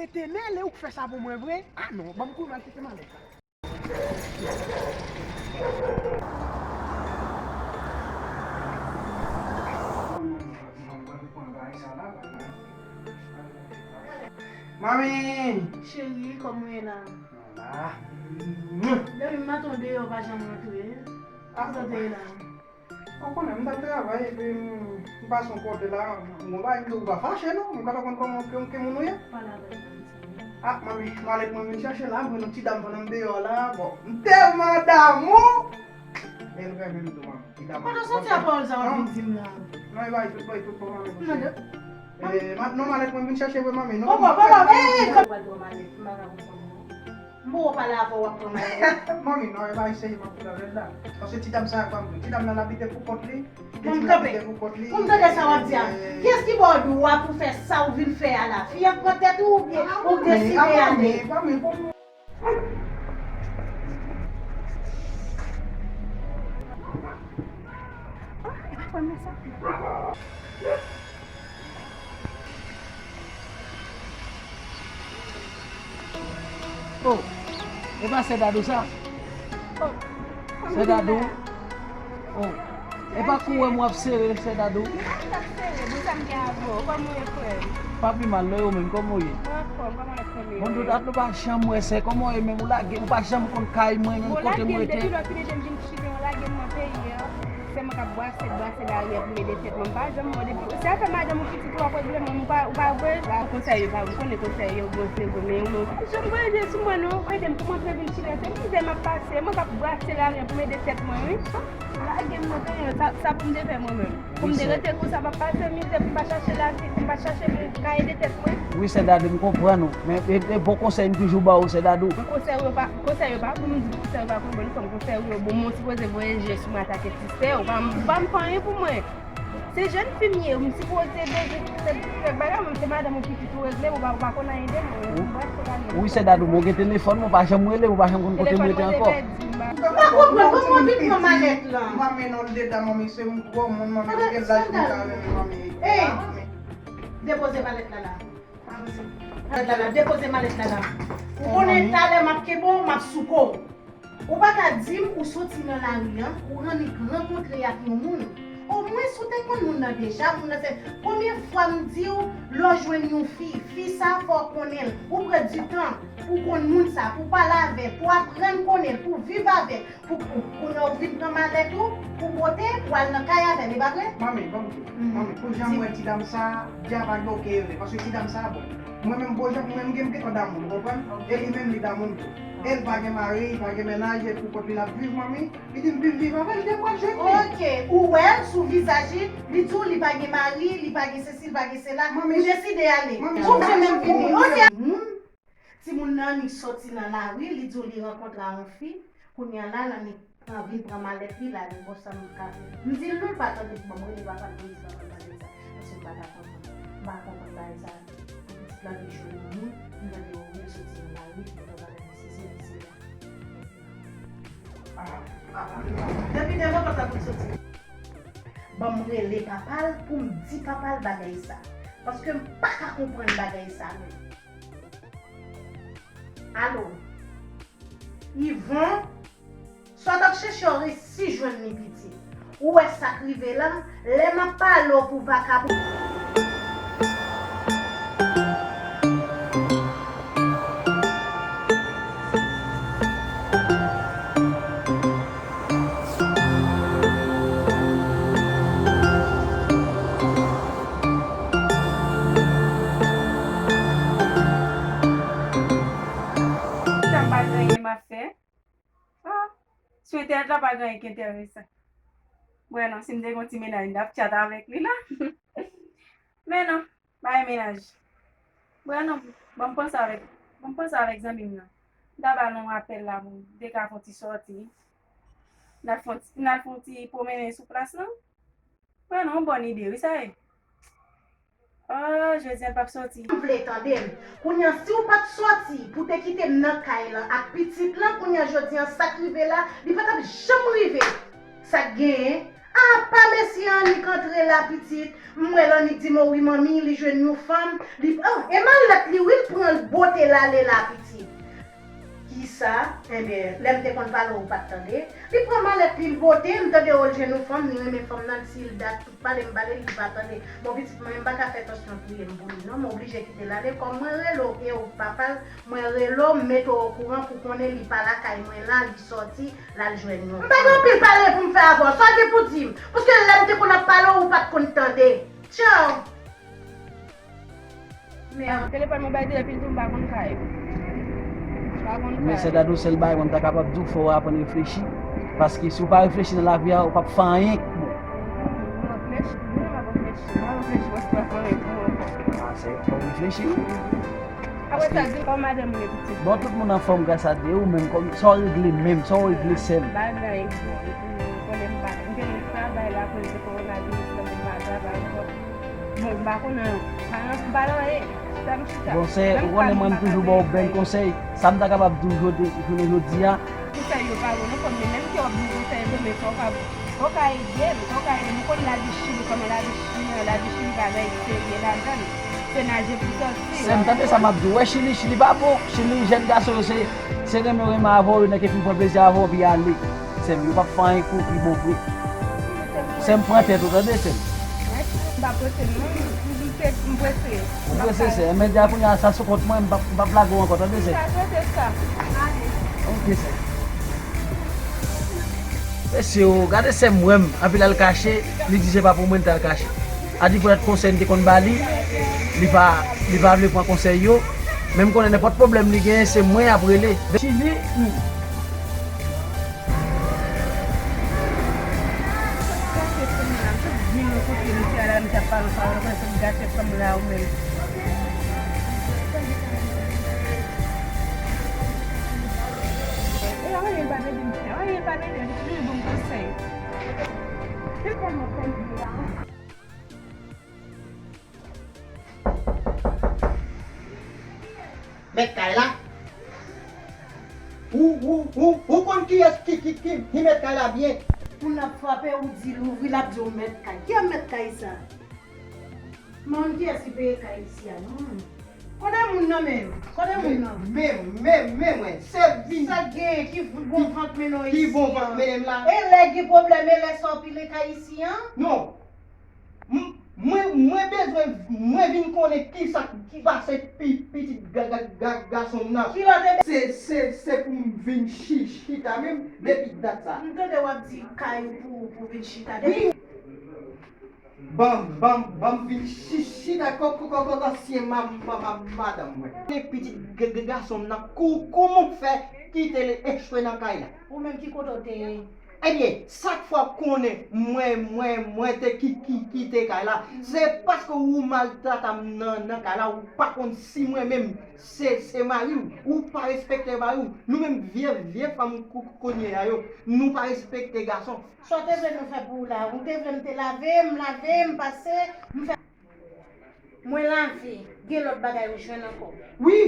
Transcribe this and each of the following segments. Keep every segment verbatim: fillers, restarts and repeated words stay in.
Te mele ou k fè sa pou mwen vre? Ah non, ban m kouri m al chèche malèt la. Manmi! Cheri, kòman w ye la? La. Depi maten w deyò, w pa janm rantre. Kòman w ye la? Ou konnen, m t ap travay epi m, m pase yon kote la, m wè w pa fache non, m ka pa konn kòman ke, ke moun ou ye. Pale avè m, manmi. Ah, manmi, malèt mwen vin chache la, m jwenn yon ti dam pandan m deyò la, bon, m tèlman damou! Men l renmen m tou, manmi, ti dam. Kote w soti a pawòl sa w ap vin di m la? Non, e bay tout bon, e tout bon, manmi. Eh, ma-, non, malèt mwen vin chache vre, manmi, non. Papa, papa, eh, eh, kòman w pral pran malèt? M pa ka konprann non. M poko pale avè w, w ap pran malèt. Manmi, non, e pa eseye m ap pran avè l la. Paske ti dam sa a, kòm ti dam nan, l abite pou kont li. Bon, m kanpe. Pou m tande sa w ap di a. Kiyès ki ba w dwa pou fè sa w vin fè a la? Fi an pran tèt ou oubyen ou deside ale? Oh, e pa sè Dadou sa? Oh, sè Dadou? Oh, e pa kou wè m w ap sere, sè Dadou? Mwen pa t ap sere, bon, sa m gen avè w? Kòman w ye, frè m? Pa pi mal, non, e ou menm, kòman w ye? Mwen anfòm, kòman w ap fè m ye? Bon, Doudou, nou pa janm wè sè, kòman w ye menm? Ou lage, ou pa janm konn kay mwen, menm kote m rete. Bon, lage m, depi lòt ki te di m vin chita, w lage m nan peyi a. Se mwen k ap bwase, bwase lari a pou m ede tèt mwen. M pa janm mande pou, se afè madanm ou pitit ou ap regle mwen, ou pa, ou pa vre? Konsèy yo pa, m konnen konsèy yo bon, se vre, men yon moun, janm voye je sou mwen non. Ede m pou m antre vin chita, se mizè m ap pase, mwen k ap bwase lari a pou m ede tèt mwen, wi. Lage m nan peyi a, sa, sa pou m te fè mwen menm? Pou m te rete konsa, m ap pase mizè, pou m pa chache lavi, pou m pa chache pou m ka ede tèt mwen. Wi, sè Dadou, m konprann ou. Men e, e bon konsèy m toujou ba ou, sè Dadou. Konsèy yo pa, konsèy yo pa pou m di konsèy yo pa pou bon, fanm konsèy yo bon, mwen sipoze voye je sou mwen atake ti sè, ou pa, ou pa m fè anyen pou mwen. Se jèn fi m ye, m sipoze bezwen fè, fè bagay, men se madanm ou pitit ou regle, ou pa, ou pa konn anyen de mwen. Wi, sè Dadou, mwen gen telefòn mwen, ou pa janm rele m, ou pa janm konn kote m rete ankò. M pa konprann, kòman w vin pran malèt lan? M pa mennen w dedan, manmi, se yon gwo moun, manmi, ou gen laj pou ka renmen, manmi. Ey! Depoze malèt la la. Malèt la la, depoze malèt la la. Ou konnen talè m ap kenbe w, m ap souke w. Ou pa ka di m ou soti nan lari an, ou rannik rankontre ak yon moun. Omwen si w te konn moun nan deja, moun nan se premye fwa m di w, lè w jwenn yon fi, fi sa fò w konnen l. Ou pran ditan pou w konn moun sa, pou w pale avè l, pou w aprann konnen l, pou w viv avè l. Pou, pou, pou lè w vin pran malèt ou, pou pote, pou al nan kay avè l, e pa vre? Manmi, ban m di w. Manmi, pou jan m wè ti dam sa, dyab ak bòkè yo ye, paske ti dam sa bon. Mwen menm, bon jan, mwen menm gen, m gentan damou l, ou konprann? E li menm, li damou m tou. E l pa gen mari, li pa gen mennaj, e pou kont li l ap viv, manmi. Li di m vin viv avè l, li te pral jwenn li. Oke, ou wè l sou vizaj li, li di w li pa gen mari, li pa gen sesi, li pa gen sela, ou deside ale. Ou vle menm vini. Oke. Moun Timoun nan annik soti nan lari, li di w li rankontre a yon fi, kounye a la, l annik pran, vin pran malèt li, l ale. Bon, sa m ka fè? M di l non, l pa tande, ban m rele papa l pou m di papa l bagay sa, paske m pa ta kontan. M pa konprann bagay sa. Pou pitit la vin jwenn yon moun, m tande yon moun soti nan lari, li pran malèt li, se, se, se. Depi devan pòt la pou l soti. Ban m rele papa l pou m di papa l bagay sa. Paske m pa ka konprann bagay sa menm. Alo? Yvon? Sa w t ap chèche a w resi jwenn li pitit. Ou wè sa k rive la? Lè m ap pale w pou vakabon. Sa m pa gen anyen m ap fè. Ah, sou entènèt la pa gen anyen ki enteresan. Bon, non, si m te gen yon ti mennaj, m t ap tchat avèk li la. Men non, pa gen mennaj. Bon, non, ban m panse avèk, ban m panse avèk zanmi m nan. M ta ba nou yon apèl la pou m te ka fè yon ti sòti. N al fè yon ti, n al fè yon ti pwomennen sou plas lan. Bon, non, yon bòn ide, wi, sa ye. Oh, jodi a l p ap sòti. M vle tande m. Kounye a, si w pa t sòti pou te kite m nan kay lan ak pitit lan, kounye a, jodi a, sa k rive la, li pa t ap janm rive. Sa k genyen? Ah, Pa mesye annik antre la pitit. M wè l annik di m, o wi manmi, li jwenn yon fanm. Li, oh, e malèt li wi l pran l bote l ale la pitit. Kisa? Enben, lè m te konn pale w, ou pa t tande. Li pran malèt li, l bote, m tande w, l jwenn yon fanm, li renmen fanm nan, si l dat tout pale m pale, li pa tande. Bon, pitit mwen, m pa ka fè tansyon touye m pou li non, m oblije kite l ale. Kòm mwen rele w e ou papa l, mwen rele w, m mete w okouran pou konnen li pa lakay mwen la, li sòti, l al jwenn yon fanm. M pa gen anpil pale pou m fè avè w, sa w gen pou di m? Paske lè m te konn ap pale w, ou pa t konn tande. Tchaw! Men telefòn mwen bay di l epi l di m pa konn kay. Pa konn kay. Men sè Dadou, sèl bagay mwen ta kapab di w, fò w aprann reflechi. Paske si w pa reflechi nan lavi a, ou p ap fè anyen k bon. Mwen reflechi, mwen ap reflechi, mwen reflechi, paske w ap anyen pou mwen ankò. A, sè, fò w reflechi wi. Apre sa, di kòman madanm ou ye pitit? Bon, tout moun anfòm gras a Dye, ou menm, kòm, sa w regle menm, sa w regle sè m? Bagay bon, epi ou konnen m pa, m te nan travay la, akoz de kowonaviris la, m pa travay ankò. Bon, m pa konnen, m pa nan, m pa nan anyen. Chita m chita. Bon, sè, ou konnen mwen m toujou ba w bèl konsèy. Sa m ta kapab di w jodi, jounen jodi a. Konsèy yo pa bon non, kòm li menm ki ap di konsèy bon, men fò w ka, fò w ka ede m, fò w ka ede m. Ou konn lavi Chili, kòman lavi Chili an, lavi Chili bagay serye ladan l. Se naje pou sòti. Sè m, tande sa m ap di w. Ou wè Chili, Chili pa bon. Chili, jèn gason yo, se, se renmen yo renmen avè w, yo nan ke fin pran plezi avè w, epi ale. Sè m, yo p ap fè anyen k pou w pi bon vre. Sè m, pran tèt ou, tande, sè m. M pa prese non, m, m, m prese. Ou prese, sè m. Men depi kounye a, sa sou kont mwen, m p ap, m p ap lage w ankò, tande, sè m. Sa prese sa. Ok, sè m. Mesye o, gade sè m wè m, anpi l al kache, li di se pa pou mwen li t al kache. A di poutèt konsèy m te konn ba li, li pa, li pa vle pran konsèy yo. Men m konnen nenpòt pwoblèm li genyen, se mwen y ap rele. Chili, hmm. Gate fanm la, tout vin kote misye a la, misye ap pale pawòl, ou konnen se gate fanm la ou menm. E anyen pa mele misye, anyen pa mele, li toujou ban m konsèy. Telefòn mwen fèm vye la. Mèt kay la? Ou, ou, ou, ou konn kiyès ki, ki, ki, ki mèt kay la byen? Moun ap frape, ou di l ouvri, l ap di w mèt kay. Ki ap mèt kay sa? M pa konn kiyès ki peye kay isi a non. Kote moun nan menm? Kote moun nan? Men, men, men, men mwen, se vin. Sa k genyen ki bon vant mennen w isi an? Ki bon vant mennen m la? E lè gen pwoblèm, e lè sa w pile kay isi an? Non. M, mwen, mwen bezwen, mwen vin konnen kisa k pase pi, pitit ga, ga, ga, gason m nan. Ki lòt e... Se, se, se pou m vin chi, chita menm depi dat sa. M tande w ap di kay pou, pou vin chita. Depi... Wi. Ban, ban, ban m vin chi, chita kò, kò, kò, kò, ansyen ma, ma, ma, madanm mwen. Pitit ga, ga, gason m nan, kou, kouman w fè kite l echwe nan kay la? Ou menm ki kote w te ye? Ebyen, chak fwa w konnen mwen, mwen, mwen te ki, ki, kite kay la, se paske ou maltrata m nan, nan kay la, ou pa konn si mwen menm se, se mari w, ou pa respekte mari w. Nou menm vye, vye fanm kou, kounye a yo, nou pa respekte gason. Sa w te vle nou fè pou ou la? Ou te vle m te lave, m lave, m pase, m fè... Mwen lave, gen lòt bagay ou jwenn ankò? Wi,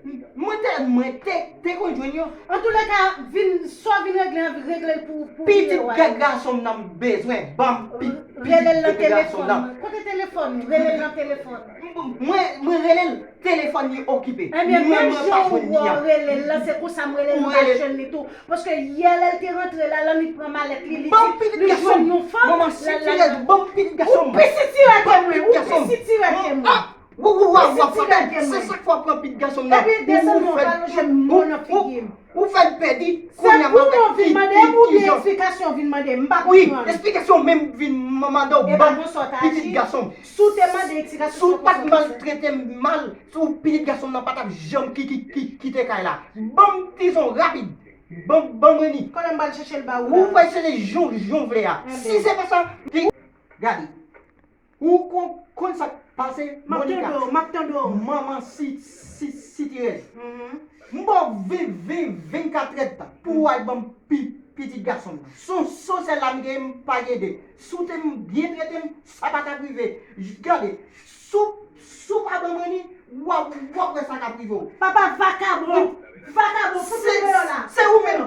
m, mwen te, mwen te, te konn jwenn yo. Antouleka, vin, sa w vin regle an, regle l pou, pou pitit ga, gason m nan m bezwen. Ban m pi, pitit ga, gason m nan. Rele l nan telefòn. Kote telefòn ou? Rele l nan telefòn. M, mwen, mwen rele l, telefòn li okipe. Ebyen, menm jan ou wè w rele l la, se konsa m rele l, m pa jwenn li tou. Paske yè lè l te rantre la, lè li pran malèt li, li di li jwenn yon fanm, manman sitirèz, ban m pitit gason m. Ou pi sitirè ke mwen, ou pi sitirè ke mwen. Ou, ou, w ap, w ap fè, se sak fè w pran pitit gason m nan. Epi desann non, pa lonje mo nan figi m. Ou fè l pèdi, kounye a m ap wè ki, ki, ki jan. Se pou ou vin mande m oubyen eksplikasyon vin mande m, m pa konprann. Wi, eksplikasyon menm vin mande w ban m pitit gason m. Si w te mande eksplikasyon, si w pa t maltrete m mal, si w pitit gason m nan pa t ap janm ki, ki, ki, kite kay la. Ban m tizon rapid. Ban, ban mwen li. Konnen m pral chèche l ba ou la. Ou pral chèche jan, jan w vle a. Si se pa sa, ki, gade. Ou kon, konn sa k pase, Monica? M ap tande w, m ap tande w. Manman si, si, sitirèz. M ba w ven, ven, vennkat èdtan pou w al ban m pi, pitit gason m nan. Se yon, se yon sèl la m genyen, m pa gen de. Si w te byen trete m, sa pa t ap rive. Gade, si w, si w pa ban mwen li, w ap, w ap wè sa k ap rive w. Papa vakabon! Vakabon, fout mwen deyò la! Se ou menm!